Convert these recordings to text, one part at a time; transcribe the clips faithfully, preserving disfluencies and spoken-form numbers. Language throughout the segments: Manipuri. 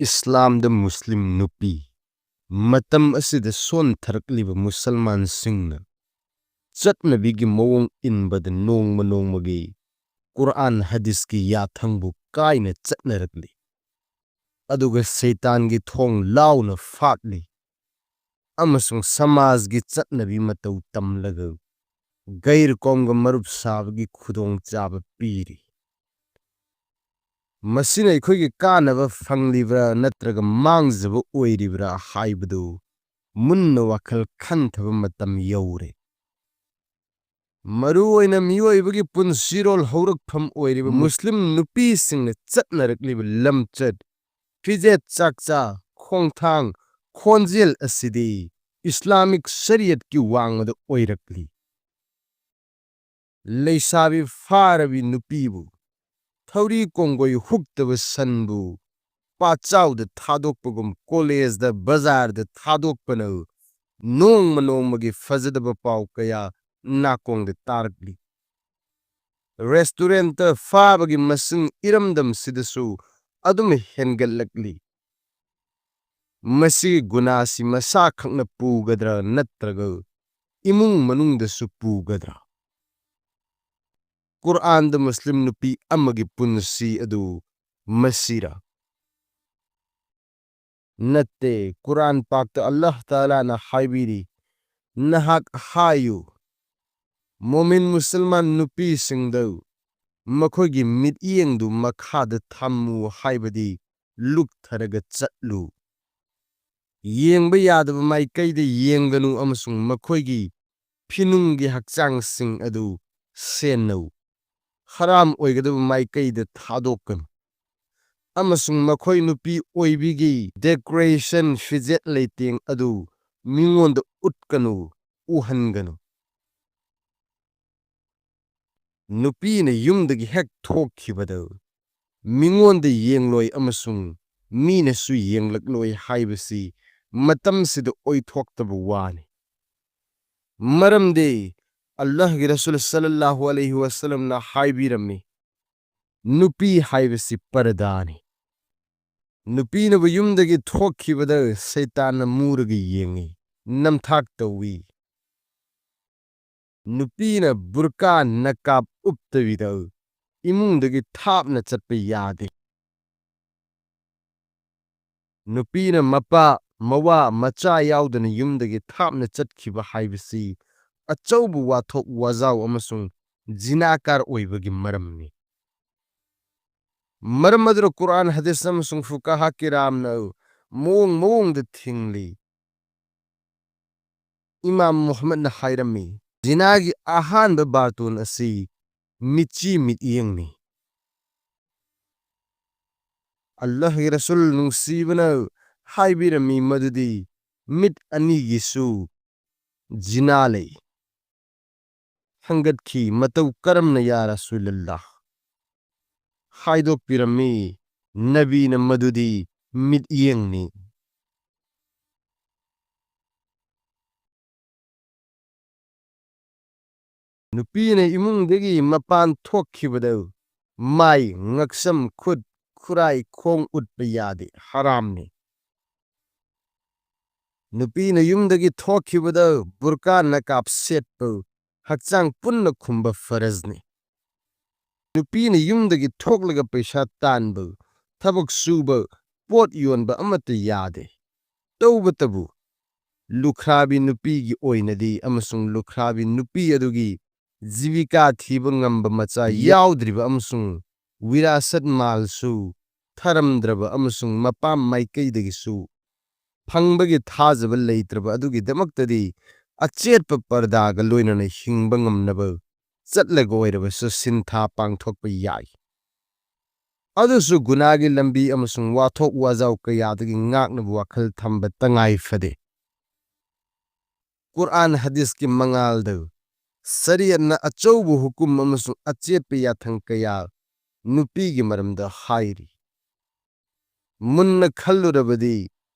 ꯏꯁꯂꯥꯝꯗ ꯃꯨꯁꯂꯤꯝ ꯅꯨꯄꯤ꯫ ꯃꯇꯝ ꯑꯁꯤꯗ ꯁꯣꯟꯊꯔꯛꯂꯤꯕ ꯃꯨꯁꯜꯃꯥꯟꯁꯤꯡꯅ ꯆꯠꯅꯕꯤꯒꯤ ꯃꯑꯣꯡ ꯏꯟꯕꯗ ꯅꯣꯡꯃ ꯅꯣꯡꯃꯒꯤ ꯀꯨꯔꯑꯥꯟ ꯍꯗꯤꯁꯀꯤ ꯌꯥꯊꯪꯕꯨ ꯀꯥꯏꯅ ꯆꯠꯅꯔꯛꯂꯤ꯫ ꯑꯗꯨꯒ ꯁꯩꯇꯥꯟꯒꯤ ꯊꯣꯡ ꯂꯥꯎꯅ ꯐꯥꯛꯂꯤ ꯑꯃꯁꯨꯡ ꯁꯃꯥꯖꯒꯤ ꯆꯠꯅꯕꯤ ꯃꯇꯧ ꯇꯝꯂꯒ ꯒꯩꯔ ꯀꯣꯝꯒ ꯃꯔꯨꯞ ꯁꯥꯕꯒꯤ ꯈꯨꯗꯣꯡꯆꯥꯕ ꯄꯤꯔꯤ꯫ ꯃꯁꯤꯅ ꯑꯩꯈꯣꯏꯒꯤ ꯀꯥꯟꯅꯕ ꯐꯪꯂꯤꯕ꯭ꯔꯥ ꯅꯠꯇ꯭ꯔꯒ ꯃꯥꯡꯖꯕ ꯑꯣꯏꯔꯤꯕ꯭ꯔꯥ ꯍꯥꯏꯕꯗꯨ ꯃꯨꯟꯅ ꯋꯥꯈꯜ ꯈꯟꯊꯕ ꯃꯇꯝ ꯌꯧꯔꯦ꯫ ꯃꯔꯨꯑꯣꯏꯅ ꯃꯤꯑꯣꯏꯕꯒꯤ ꯄꯨꯟꯁꯤꯔꯣꯜ ꯍꯧꯔꯛꯐꯝ ꯑꯣꯏꯔꯤꯕ ꯃꯨꯁꯂꯤꯝ ꯅꯨꯄꯤꯁꯤꯡꯅ ꯆꯠꯅꯔꯛꯂꯤꯕ ꯂꯝꯆꯠ, ꯐꯤꯖꯦꯠ ꯆꯥꯛꯆꯥ, ꯈꯣꯡꯊꯥꯡ, ꯈꯣꯟꯖꯦꯜ ꯑꯁꯤꯗꯤ ꯏꯁꯂꯥꯃꯤꯛ ꯁꯔꯤꯌꯠꯀꯤ ꯋꯥꯡꯃꯗ ꯑꯣꯏꯔꯛꯂꯤ꯫ ꯂꯩꯁꯥꯕꯤ ꯐꯥꯔꯕꯤ ꯅꯨꯄꯤꯕꯨ, ꯊꯧꯔꯤ ꯀꯣꯡꯒꯣꯏ ꯍꯨꯛꯇꯕ ꯁꯟꯕꯨ, ꯄꯥꯠꯆꯥꯎꯗ ꯊꯥꯗꯣꯛꯄꯒꯨꯝ ꯀꯣꯂꯦꯖꯗ, ꯕꯖꯥꯔꯗ ꯊꯥꯗꯣꯛꯄꯅ ꯅꯣꯡꯃ ꯅꯣꯡꯃꯒꯤ ꯐꯖꯗꯕ ꯄꯥꯎ ꯀꯌꯥ ꯅꯥꯀꯣꯡꯗ ꯇꯥꯔꯛꯂꯤ꯫ ꯔꯦꯁꯇꯨꯔꯦꯟꯠꯇ ꯐꯥꯕꯒꯤ ꯃꯁꯤꯡ ꯏꯔꯝꯗꯝꯁꯤꯗꯁꯨ ꯑꯗꯨꯝ ꯍꯦꯟꯒꯠꯂꯛꯂꯤ꯫ ꯃꯁꯤꯒꯤ ꯒꯨꯅꯥꯁꯤ ꯃꯁꯥꯈꯛꯅ ꯄꯨꯒꯗ꯭ꯔꯥ ꯅꯠꯇ꯭ꯔꯒ ꯏꯃꯨꯡ ꯃꯅꯨꯡꯗꯁꯨ ꯄꯨꯒꯗ꯭ꯔꯥ? ꯀꯨꯔꯑꯥꯟꯗ ꯃꯨꯁꯂꯤꯝ ꯅꯨꯄꯤ ꯑꯃꯒꯤ ꯄꯨꯟꯁꯤ ꯑꯗꯨ ꯃꯁꯤꯔꯥ? ꯅꯠꯇꯦ, ꯀꯨꯔꯑꯥꯟ ꯄꯥꯛꯇ ꯑꯜꯂꯥꯍ ꯇꯥꯂꯥꯅ ꯍꯥꯏꯕꯤꯔꯤ, ꯅꯍꯥꯛ ꯍꯥꯏꯌꯨ, ꯃꯣꯃꯤꯟ ꯃꯨꯁꯜꯃꯥꯟ ꯅꯨꯄꯤꯁꯤꯡꯗ ꯃꯈꯣꯏꯒꯤ ꯃꯤꯠꯌꯦꯡꯗꯨ ꯃꯈꯥꯗ ꯊꯝꯃꯨ, ꯍꯥꯏꯕꯗꯤ ꯂꯨꯛꯊꯔꯒ ꯆꯠꯂꯨ꯫ ꯌꯦꯡꯕ ꯌꯥꯗꯕ ꯃꯥꯏꯀꯩꯗ ꯌꯦꯡꯒꯅꯨ ꯑꯃꯁꯨꯡ ꯃꯈꯣꯏꯒꯤ ꯐꯤꯅꯨꯡꯒꯤ ꯍꯛꯆꯥꯡꯁꯤꯡ ꯑꯗꯨ ꯁꯦꯟꯅꯧ꯫ ꯍꯔꯥꯝ ꯑꯣꯏꯒꯗꯕ ꯃꯥꯏꯀꯩꯗ ꯊꯥꯗꯣꯛꯀꯅꯨ꯫ ꯑꯃꯁꯨꯡ ꯃꯈꯣꯏ ꯅꯨꯄꯤ ꯑꯣꯏꯕꯤꯒꯤ ꯗꯦꯀꯣꯔꯦꯁꯟ, ꯐꯤꯖꯦꯠ ꯂꯩꯇꯦꯡ ꯑꯗꯨ ꯃꯤꯉꯣꯟꯗ ꯎꯠꯀꯅꯨ, ꯎꯍꯟꯒꯅꯨ꯫ ꯅꯨꯄꯤꯅ ꯌꯨꯝꯗꯒꯤ ꯍꯦꯛ ꯊꯣꯛꯈꯤꯕꯗ ꯃꯤꯉꯣꯟꯗ ꯌꯦꯡꯂꯣꯏ ꯑꯃꯁꯨꯡ ꯃꯤꯅꯁꯨ ꯌꯦꯡꯂꯛꯂꯣꯏ ꯍꯥꯏꯕꯁꯤ ꯃꯇꯝꯁꯤꯗ ꯑꯣꯏꯊꯣꯛꯇꯕ ꯋꯥꯅꯤ꯫ ꯃꯔꯝꯗꯤ ꯑꯜꯂꯥꯍꯒꯤ ꯔꯁꯨꯜ ꯁꯜꯂꯜꯂꯥꯍꯨ ꯑꯂꯩꯍꯤ ꯋꯁꯜꯂꯝꯅ ꯍꯥꯏꯕꯤꯔꯝꯃꯤ, ꯅꯨꯄꯤ ꯍꯥꯏꯕꯁꯤ ꯄꯔꯗꯥꯅꯤ꯫ ꯅꯨꯄꯤꯅꯕꯨ ꯌꯨꯝꯗꯒꯤ ꯊꯣꯛꯈꯤꯕꯗ ꯁꯩꯇꯥꯟꯅ ꯃꯨꯔꯒ ꯌꯦꯡꯉꯤ, ꯅꯝꯊꯥꯛ ꯇꯧꯏ꯫ ꯅꯨꯄꯤꯅ ꯕꯨꯔꯀꯥ ꯅꯀꯥꯞ ꯎꯞꯇꯕꯤꯗ ꯏꯃꯨꯡꯗꯒꯤ ꯊꯥꯞꯅ ꯆꯠꯄ ꯌꯥꯗꯦ꯫ ꯅꯨꯄꯤꯅ ꯃꯄꯥ, ꯃꯋꯥ, ꯃꯆꯥ ꯌꯥꯎꯗꯅ ꯌꯨꯝꯗꯒꯤ ꯊꯥꯞꯅ ꯆꯠꯈꯤꯕ ꯍꯥꯏꯕꯁꯤ ꯑꯆꯧꯕ ꯋꯥꯊꯣꯛ ꯋꯥꯖꯥꯎ ꯑꯃꯁꯨꯡ ꯖꯤꯅꯥꯀꯥꯔ ꯑꯣꯏꯕꯒꯤ ꯃꯔꯝꯅꯤ꯫ ꯃꯔꯝ ꯑꯗꯨꯅ ꯀꯨꯔꯥꯟ, ꯍꯗꯤꯁ ꯑꯃꯁꯨꯡ ꯐꯨꯀꯥꯍꯥ ꯀꯤꯔꯥꯝꯅ ꯃꯑꯣꯡ ꯃꯑꯣꯡꯗ ꯊꯤꯡꯂꯤ꯫ ꯏꯃꯥꯝ ꯃꯨꯍꯝꯃꯗꯅ ꯍꯥꯏꯔꯝꯃꯤ, "ꯖꯤꯅꯥꯒꯤ ꯑꯍꯥꯟꯕ ꯕꯥꯔꯇꯣꯟ ꯑꯁꯤ ꯃꯤꯠꯆꯤ ꯃꯤꯠꯌꯦꯡꯅꯤ꯫" ꯑꯜꯂꯥꯍꯒꯤ ꯔꯁꯨꯜ ꯅꯨꯡꯁꯤꯕꯅ ꯍꯥꯏꯕꯤꯔꯝꯃꯤ ꯃꯗꯨꯗꯤ ꯃꯤꯠ ꯑꯅꯤꯒꯤꯁꯨ ꯖꯤꯅꯥ ꯂꯩ꯫ ꯍꯪꯒꯠꯈꯤ, "ꯃꯇꯧ ꯀꯔꯝꯅ, ꯌꯥ ꯔꯁꯨꯂꯜꯂꯥꯍ?" ꯍꯥꯏꯗꯣꯛꯄꯤꯔꯝꯃꯤ ꯅꯕꯤꯅ, "ꯃꯗꯨꯗꯤ ꯃꯤꯠꯌꯦꯡꯅꯤ꯫" ꯅꯨꯄꯤꯅ ꯏꯃꯨꯡꯗꯒꯤ ꯃꯄꯥꯟ ꯊꯣꯛꯈꯤꯕꯗ ꯃꯥꯏ, ꯉꯛꯁꯝ, ꯈꯨꯠ, ꯈꯨꯔꯥꯏ, ꯈꯣꯡ ꯎꯠꯄ ꯌꯥꯗꯦ, ꯍꯔꯥꯝꯅꯤ꯫ ꯅꯨꯄꯤꯅ ꯌꯨꯝꯗꯒꯤ ꯊꯣꯛꯈꯤꯕꯗ ꯕꯨꯔꯀꯥ ꯅꯀꯥꯞ ꯁꯦꯠꯄ ꯍꯛꯆꯥꯡ ꯄꯨꯟꯅ ꯈꯨꯝꯕ ꯐꯔꯖꯅꯤ꯫ ꯅꯨꯄꯤꯅ ꯌꯨꯝꯗꯒꯤ ꯊꯣꯛꯂꯒ ꯄꯩꯁꯥ ꯇꯥꯟꯕ, ꯊꯕꯛ ꯁꯨꯕ, ꯄꯣꯠ ꯌꯣꯟꯕ ꯑꯃꯠꯇ ꯌꯥꯗꯦ꯫ ꯇꯧꯕꯇꯕꯨ ꯂꯨꯈ꯭ꯔꯥꯕꯤ ꯅꯨꯄꯤꯒꯤ ꯑꯣꯏꯅꯗꯤ ꯑꯃꯁꯨꯡ ꯂꯨꯈ꯭ꯔꯥꯕꯤ ꯅꯨꯄꯤ ꯑꯗꯨꯒꯤ ꯖꯤꯕꯤꯀꯥ ꯊꯤꯕ ꯉꯝꯕ ꯃꯆꯥ ꯌꯥꯎꯗ꯭ꯔꯤꯕ ꯑꯃꯁꯨꯡ ꯋꯤꯔꯥꯁꯠ ꯃꯥꯜꯁꯨ ꯊꯔꯝꯗ꯭ꯔꯕ ꯑꯃꯁꯨꯡ ꯃꯄꯥꯝ ꯃꯥꯏꯀꯩꯗꯒꯤꯁꯨ ꯐꯪꯕꯒꯤ ꯊꯥꯖꯕ ꯂꯩꯇ꯭ꯔꯕ ꯑꯗꯨꯒꯤꯗꯃꯛꯇꯗꯤ ꯑꯆꯦꯠꯄ ꯄꯔꯗꯥꯒ ꯂꯣꯏꯅꯅ ꯍꯤꯡꯕ ꯉꯝꯅꯕ ꯆꯠꯂꯒ ꯑꯣꯏꯔꯕꯁꯨ ꯁꯤꯟꯊꯥ ꯄꯥꯡꯊꯣꯛꯄ ꯌꯥꯏ꯫ ꯑꯗꯨꯁꯨ ꯒꯨꯅꯥꯒꯤ ꯂꯝꯕꯤ ꯑꯃꯁꯨꯡ ꯋꯥꯊꯣꯛ ꯋꯥꯖꯥꯎ ꯀꯌꯥꯗꯒꯤ ꯉꯥꯛꯅꯕ ꯋꯥꯈꯜ ꯊꯝꯕ ꯇꯉꯥꯏ ꯐꯗꯦ꯫ ꯀꯨꯔꯥꯟ ꯍꯗꯤꯁꯀꯤ ꯃꯉꯥꯜꯗ ꯁꯔꯤꯌꯠꯅ ꯑꯆꯧꯕ ꯍꯨꯀꯨꯝ ꯑꯃꯁꯨꯡ ꯑꯆꯦꯠꯄ ꯌꯥꯊꯪ ꯀꯌꯥ ꯅꯨꯄꯤꯒꯤ ꯃꯔꯝꯗ ꯍꯥꯏꯔꯤ꯫ ꯃꯨꯟꯅ ꯈꯜꯂꯨꯔꯕꯗꯤ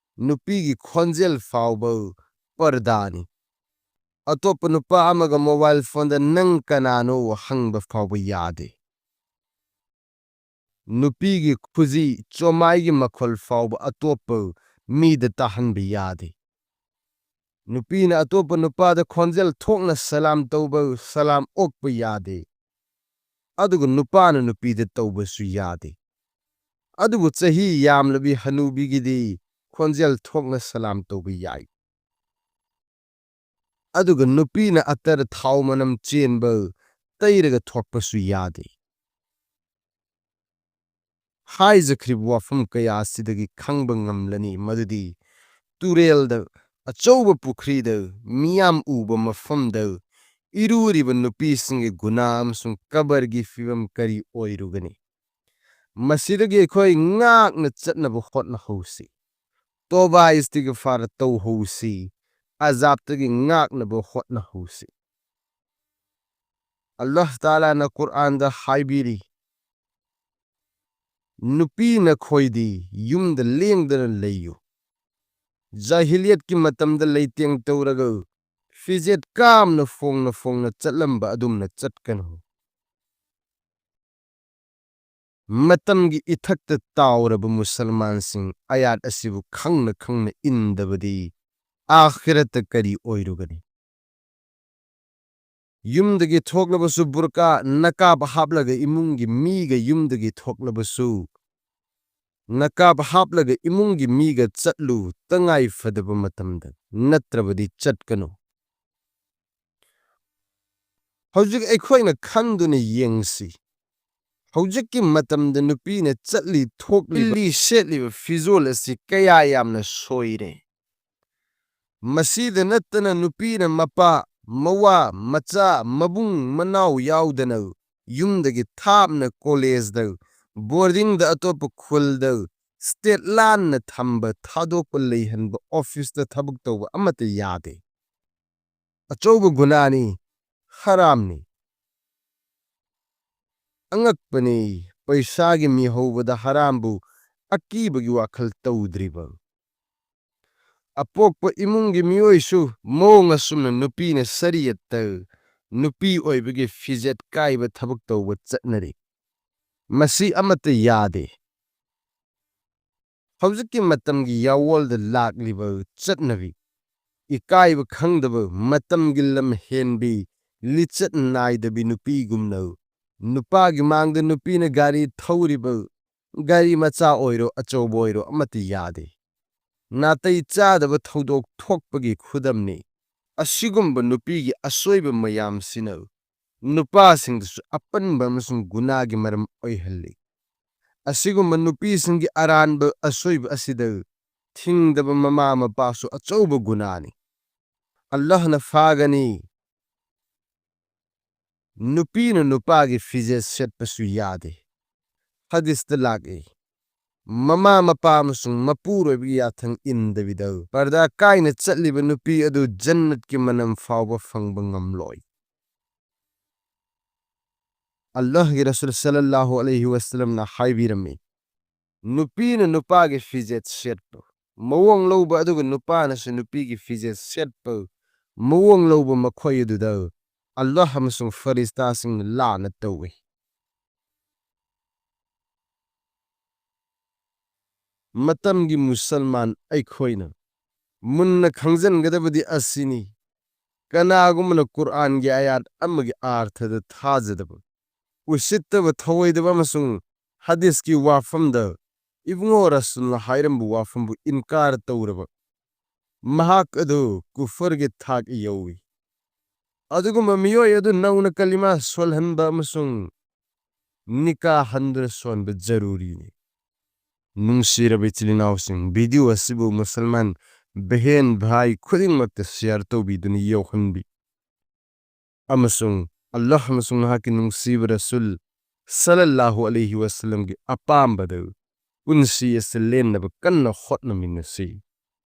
ꯅꯨꯄꯤꯒꯤ ꯈꯣꯟꯖꯦꯜ ꯐꯥꯎꯕ ꯄꯔꯗꯥꯅꯤ꯫ ꯑꯇꯣꯞꯄ ꯅꯨꯄꯥ ꯑꯃꯒ ꯃꯣꯕꯥꯏꯜ ꯐꯣꯟꯗ "ꯅꯪ ꯀꯅꯥꯅꯣ?" ꯍꯪꯕ ꯐꯥꯎꯕ ꯌꯥꯗꯦ꯫ ꯅꯨꯄꯤꯒꯤ ꯈꯨꯖꯤ ꯆꯣꯃꯥꯏꯒꯤ ꯃꯈꯣꯜ ꯐꯥꯎꯕ ꯑꯇꯣꯞꯄ ꯃꯤꯗ ꯇꯥꯍꯟꯕ ꯌꯥꯗꯦ꯫ ꯅꯨꯄꯤꯅ ꯑꯇꯣꯞꯄ ꯅꯨꯄꯥꯗ ꯈꯣꯟꯖꯦꯜ ꯊꯣꯛꯅ ꯁꯂꯥꯝ ꯇꯧꯕ, ꯁꯂꯥꯝ ꯑꯣꯛꯄ ꯌꯥꯗꯦ꯫ ꯑꯗꯨꯒ ꯅꯨꯄꯥꯅ ꯅꯨꯄꯤꯗ ꯇꯧꯕꯁꯨ ꯌꯥꯗꯦ꯫ ꯑꯗꯨꯕꯨ ꯆꯍꯤ ꯌꯥꯝꯂꯕꯤ ꯍꯅꯨꯕꯤꯒꯤꯗꯤ ꯈꯣꯟꯖꯦꯜ ꯊꯣꯛꯅ ꯁꯂꯥꯝ ꯇꯧꯕ ꯌꯥꯏ꯫ ꯑꯗꯨꯒ ꯅꯨꯄꯤꯅ ꯑꯇꯔ ꯊꯥꯎ ꯃꯅꯝ ꯆꯦꯟꯕ ꯇꯩꯔꯒ ꯊꯣꯛꯄꯁꯨ ꯌꯥꯗꯦ꯫ ꯍꯥꯏꯖꯈ꯭ꯔꯤꯕ ꯋꯥꯐꯝ ꯀꯌꯥ ꯑꯁꯤꯗꯒꯤ ꯈꯪꯕ ꯉꯝꯂꯅꯤ ꯃꯗꯨꯗꯤ ꯇꯨꯔꯦꯜꯗ, ꯑꯆꯧꯕ ꯄꯨꯈ꯭ꯔꯤꯗ, ꯃꯤꯌꯥꯝ ꯎꯕ ꯃꯐꯝꯗ ꯏꯔꯨꯔꯤꯕ ꯅꯨꯄꯤꯁꯤꯡꯒꯤ ꯒꯨꯅꯥ ꯑꯃꯁꯨꯡ ꯀꯕꯔꯒꯤ ꯐꯤꯕꯝ ꯀꯔꯤ ꯑꯣꯏꯔꯨꯒꯅꯤ? ꯃꯁꯤꯗꯒꯤ ꯑꯩꯈꯣꯏ ꯉꯥꯛꯅ ꯆꯠꯅꯕ ꯍꯣꯠꯅꯍꯧꯁꯤ꯫ ꯇꯣꯕꯥ ꯏꯁꯇꯤꯒꯐꯥꯔ ꯇꯧꯍꯧꯁꯤ꯫ ꯑꯖꯥꯕꯇꯒꯤ ꯉꯥꯛꯅꯕ ꯍꯣꯠꯅꯍꯧꯁꯤ꯫ ꯑꯜꯂꯥꯍ ꯇꯥꯂꯥꯅ ꯀꯨꯔꯑꯥꯟꯗ ꯍꯥꯏꯕꯤꯔꯤ, "ꯅꯨꯄꯤ ꯅꯈꯣꯏꯗꯤ ꯌꯨꯝꯗ ꯂꯦꯡꯗꯅ ꯂꯩꯌꯨ꯫ ꯖꯥꯍꯤꯂꯤꯌꯠꯀꯤ ꯃꯇꯝꯗ ꯂꯩꯇꯦꯡ ꯇꯧꯔꯒ ꯐꯤꯖꯦꯠ ꯀꯥꯝꯅ ꯐꯣꯡꯅ ꯐꯣꯡꯅ ꯆꯠꯂꯝꯕ ꯑꯗꯨꯝꯅ ꯆꯠꯀꯅꯨ"꯫ ꯃꯇꯝꯒꯤ ꯏꯊꯛꯇ ꯇꯥꯎꯔꯕ ꯃꯨꯁꯜꯃꯥꯟꯁꯤꯡ ꯑꯌꯥꯠ ꯑꯁꯤꯕꯨ ꯈꯪꯅ ꯈꯪꯅ ꯏꯟꯗꯕꯗꯤ ꯑꯥꯈꯤꯔꯠꯇ ꯀꯔꯤ ꯑꯣꯏꯔꯨꯒꯅꯤ? ꯌꯨꯝꯗꯒꯤ ꯊꯣꯛꯂꯕꯁꯨ ꯕꯨꯔꯀꯥ, ꯅꯀꯥꯕ ꯍꯥꯞꯂꯒ ꯏꯃꯨꯡꯒꯤ ꯃꯤꯒ ꯌꯨꯝꯗꯒꯤ ꯊꯣꯛꯂꯕꯁꯨ ꯅꯀꯥꯕ ꯍꯥꯞꯂꯒ ꯏꯃꯨꯡꯒꯤ ꯃꯤꯒ ꯆꯠꯂꯨ, ꯇꯉꯥꯏ ꯐꯗꯕ ꯃꯇꯝꯗ, ꯅꯠꯇ꯭ꯔꯕꯗꯤ ꯆꯠꯀꯅꯨ꯫ ꯍꯧꯖꯤꯛ ꯑꯩꯈꯣꯏꯅ ꯈꯟꯗꯨꯅ ꯌꯦꯡꯁꯤ꯫ ꯍꯧꯖꯤꯛꯀꯤ ꯃꯇꯝꯗ ꯅꯨꯄꯤꯅ ꯆꯠꯂꯤ ꯊꯣꯛꯂꯤꯕ, ꯏꯜꯂꯤ ꯁꯦꯠꯂꯤꯕ ꯐꯤꯖꯣꯜ ꯑꯁꯤ ꯀꯌꯥ ꯌꯥꯝꯅ ꯁꯣꯏꯔꯦ꯫ ꯃꯁꯤꯗ ꯅꯠꯇꯅ ꯅꯨꯄꯤꯅ ꯃꯄꯥ, ꯃꯋꯥ, ꯃꯆꯥ, ꯃꯕꯨꯡ, ꯃꯅꯥꯎ ꯌꯥꯎꯗꯅ ꯌꯨꯝꯗꯒꯤ ꯊꯥꯞꯅ ꯀꯣꯂꯦꯖꯗ, ꯕꯣꯔꯗꯤꯡꯗ, ꯑꯇꯣꯞꯄ ꯈꯨꯜꯗ, ꯁ꯭ꯇꯦꯠ ꯂꯥꯟꯅ ꯊꯝꯕ, ꯊꯥꯗꯣꯛꯄ, ꯂꯩꯍꯟꯕ, ꯑꯣꯐꯤꯁꯇ ꯊꯕꯛ ꯇꯧꯕ ꯑꯃꯠꯇ ꯌꯥꯗꯦ꯫ ꯑꯆꯧꯕ ꯒꯨꯅꯥꯅꯤ, ꯍꯔꯥꯝꯅꯤ꯫ ꯑꯉꯛꯄꯅꯤ, ꯄꯩꯁꯥꯒꯤ ꯃꯤꯍꯧꯕꯗ ꯍꯔꯥꯝꯕꯨ ꯑꯀꯤꯕꯒꯤ ꯋꯥꯈꯜ ꯇꯧꯗ꯭ꯔꯤꯕ꯫ ꯑꯄꯣꯛꯄ ꯏꯃꯨꯡꯒꯤ ꯃꯤꯑꯣꯏꯁꯨ ꯃꯑꯣꯡ ꯑꯁꯨꯝꯅ ꯅꯨꯄꯤꯅ ꯁꯔꯤꯌꯠꯇ ꯅꯨꯄꯤ ꯑꯣꯏꯕꯒꯤ ꯐꯤꯖꯦꯠ ꯀꯥꯏꯕ ꯊꯕꯛ ꯇꯧꯕ ꯆꯠꯅꯔꯤ꯫ ꯃꯁꯤ ꯑꯃꯠꯇ ꯌꯥꯗꯦ꯫ ꯍꯧꯖꯤꯛꯀꯤ ꯃꯇꯝꯒꯤ ꯌꯥꯋꯣꯜꯗ ꯂꯥꯛꯂꯤꯕ ꯆꯠꯅꯕꯤ, ꯏꯀꯥꯏꯕ ꯈꯪꯗꯕ, ꯃꯇꯝꯒꯤ ꯂꯝ ꯍꯦꯟꯕꯤ, ꯂꯤꯆꯠ ꯅꯥꯏꯗꯕꯤ ꯅꯨꯄꯤꯒꯨꯝꯅ ꯅꯨꯄꯥꯒꯤ ꯃꯥꯡꯗ ꯅꯨꯄꯤꯅ ꯒꯥꯔꯤ ꯊꯧꯔꯤꯕ, ꯒꯥꯔꯤ ꯃꯆꯥ ꯑꯣꯏꯔꯣ ꯑꯆꯧꯕ ꯑꯣꯏꯔꯣ ꯑꯃꯠꯇ ꯌꯥꯗꯦ꯫ ꯅꯥꯇꯩ ꯆꯥꯗꯕ ꯊꯧꯗꯣꯛ ꯊꯣꯛꯄꯒꯤ ꯈꯨꯗꯝꯅꯤ꯫ ꯑꯁꯤꯒꯨꯝꯕ ꯅꯨꯄꯤꯒꯤ ꯑꯁꯣꯏꯕ ꯃꯌꯥꯝꯁꯤꯅ ꯅꯨꯄꯥꯁꯤꯡꯗꯁꯨ ꯑꯄꯟꯕ ꯑꯃꯁꯨꯡ ꯒꯨꯅꯥꯒꯤ ꯃꯔꯝ ꯑꯣꯏꯍꯜꯂꯤ꯫ ꯑꯁꯤꯒꯨꯝꯕ ꯅꯨꯄꯤꯁꯤꯡꯒꯤ ꯑꯔꯥꯟꯕ ꯑꯁꯣꯏꯕ ꯑꯁꯤꯗ ꯊꯤꯡꯗꯕ ꯃꯃꯥ ꯃꯄꯥꯁꯨ ꯑꯆꯧꯕ ꯒꯨꯅꯥꯅꯤ꯫ ꯑꯜꯂꯥꯍꯅ ꯐꯥꯒꯅꯤ꯫ ꯅꯨꯄꯤꯅ ꯅꯨꯄꯥꯒꯤ ꯐꯤꯖꯦꯠ ꯁꯦꯠꯄꯁꯨ ꯌꯥꯗꯦ꯫ ꯍꯗꯤꯁꯇ ꯂꯥꯛꯏ, ꯃꯃꯥ ꯃꯄꯥ ꯑꯃꯁꯨꯡ ꯃꯄꯨꯔꯣꯏꯕꯒꯤ ꯌꯥꯊꯪ ꯏꯟꯗꯕꯤꯗ ꯄꯔꯗꯥ ꯀꯥꯏꯅ ꯆꯠꯂꯤꯕ ꯅꯨꯄꯤ ꯑꯗꯨ ꯖꯟꯅꯠꯀꯤ ꯃꯅꯝ ꯐꯥꯎꯕ ꯐꯪꯕ ꯉꯝꯂꯣꯏ꯫ ꯑꯜꯂꯥꯍꯒꯤ ꯔꯁꯨꯜ ꯁꯜꯂꯜꯂꯥꯍꯨ ꯑꯂꯩꯍꯤ ꯋꯁꯜꯂꯝꯅ ꯍꯥꯏꯕꯤꯔꯝꯃꯤ, ꯅꯨꯄꯤꯅ ꯅꯨꯄꯥꯒꯤ ꯐꯤꯖꯦꯠ ꯁꯦꯠꯄ ꯃꯑꯣꯡ ꯂꯧꯕ ꯑꯗꯨꯒ ꯅꯨꯄꯥꯅꯁꯨ ꯅꯨꯄꯤꯒꯤ ꯐꯤꯖꯦꯠ ꯁꯦꯠꯄ ꯃꯑꯣꯡ ꯂꯧꯕ ꯃꯈꯣꯏ ꯑꯗꯨꯗ ꯑꯜꯂꯥꯍ ꯑꯃꯁꯨꯡ ꯐꯔꯤꯁꯇꯥꯁꯤꯡꯅ ꯂꯥꯟꯅ ꯇꯧꯏ꯫ ꯃꯇꯝꯒꯤ ꯃꯨꯁꯜꯃꯥꯟ ꯑꯩꯈꯣꯏꯅ ꯃꯨꯟꯅ ꯈꯪꯖꯤꯟꯒꯗꯕꯗꯤ ꯑꯁꯤꯅꯤ, ꯀꯅꯥꯒꯨꯝꯕꯅ ꯀꯨꯔꯑꯥꯟꯒꯤ ꯑꯌꯥꯠ ꯑꯃꯒꯤ ꯑꯥꯔꯊꯗ ꯊꯥꯖꯗꯕ, ꯎꯁꯤꯠꯇꯕ, ꯊꯧꯑꯣꯏꯗꯕ ꯑꯃꯁꯨꯡ ꯍꯗꯤꯁꯀꯤ ꯋꯥꯐꯝꯗ ꯏꯕꯨꯡꯉꯣ ꯔꯁꯨꯜꯅ ꯍꯥꯏꯔꯝꯕ ꯋꯥꯐꯝꯕꯨ ꯏꯟꯀꯥꯔ ꯇꯧꯔꯕ, ꯃꯍꯥꯛ ꯑꯗꯨ ꯀꯨꯐꯔꯒꯤ ꯊꯥꯛ ꯌꯧꯏ꯫ ꯑꯗꯨꯒꯨꯝꯕ ꯃꯤꯑꯣꯏ ꯑꯗꯨ ꯅꯧꯅ ꯀꯂꯤꯃꯥ ꯁꯣꯜꯍꯟꯕ ꯑꯃꯁꯨꯡ ꯅꯤꯀꯥ ꯍꯟꯗꯨꯅ ꯁꯣꯟꯕ ꯖꯔꯨꯔꯤꯅꯤ꯫ ꯅꯨꯡꯁꯤꯔꯕ ꯏꯆꯤꯜ ꯏꯅꯥꯎꯁꯤꯡ, ꯚꯤꯗꯤꯑꯣ ꯑꯁꯤꯕꯨ ꯃꯨꯁꯜꯃꯥꯟ ꯕꯍꯦꯟ ꯚꯥꯏ ꯈꯨꯗꯤꯡꯃꯛꯇ ꯁꯤꯌꯥꯔ ꯇꯧꯕꯤꯗꯨꯅ ꯌꯧꯍꯟꯕꯤ꯫ ꯑꯃꯁꯨꯡ ꯑꯜꯂꯥꯍ ꯑꯃꯁꯨꯡ ꯃꯍꯥꯛꯀꯤ ꯅꯨꯡꯁꯤꯕ ꯔꯁꯨꯜ ꯁꯜꯂꯜꯂꯥꯍꯨ ꯑꯂꯩꯍꯤ ꯋꯁꯜꯂꯝꯒꯤ ꯑꯄꯥꯝꯕꯗ ꯄꯨꯟꯁꯤ ꯑꯁꯤ ꯂꯦꯟꯅꯕ ꯀꯟꯅ ꯍꯣꯠꯅꯃꯤꯟꯅꯁꯤ꯫